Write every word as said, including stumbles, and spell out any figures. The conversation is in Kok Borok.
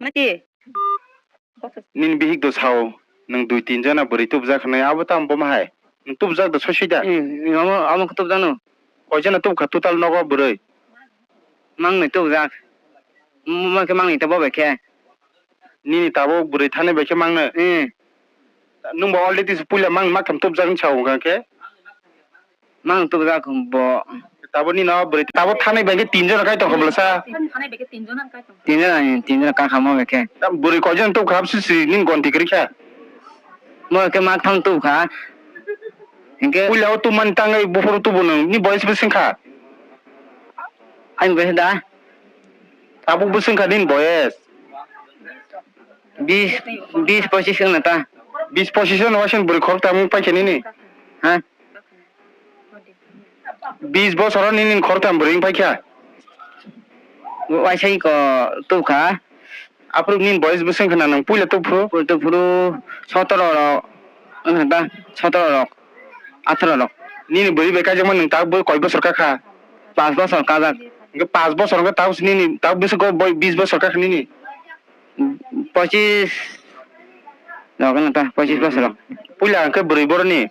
Naki? Nini bihik do sao, nwng dui tin jona bwrwi tubujak hwnwi, abo tamo bo ma hai? Nwng tubujak do soi soi da? Hmm, omo, omo khe tubujak no. Koi jona tubukha total nogo bwrwi? Mangnwi tubujak. Mo khe mangnwi ta bo bai khe. Nini tabuk bwrwi thani bai khe mangno? Hmm. Nwng bo already se puila mang maktham tubujak wng sao hwnkha khe? Mang tubujak bo. Tabuk nini o bwrwi tabuk thanai bai khe tin jona kai tongkha bwlasa? Thanai bai khe tin jona kai tongkha. Tin jona, tin jona ka kha mo bai khe. Tam bwrwi koi jona tubukha hapsi si nini gonti kwrwi kha? Mo khe maktham tubukha. Hinkhe puila o tubumani tangwi buphuru tubu nwng, ni boyes bwswng kha? Ani boyes da? Tabuk bwswng kha nini boyes? Bis, bis pochis wngna ta. Bis pochis wngna waisa bwrwi khoroktham wng paikha nini? Ha? Bis bosoro nini khoroktham bwrwi wng paikha? Waisa iko tubukha. Aphuru nini boyes bwswng khna nwng puila tubuphuru? Puila tubuphuru sotoro rok wngkha ta, sotoro rok, atharo rok. Nini bwrwi bai kaijakma nwng tabuk koi bosor kakha? Pas bosor kajak. Hwnkhe pas bosor hwnkhe tabuk nini, tabuk bwswk bis bosor kakha nini? Pochis rok wngkha ta, pochis bosor rok. Puila hwnkhe bwrwi boroni?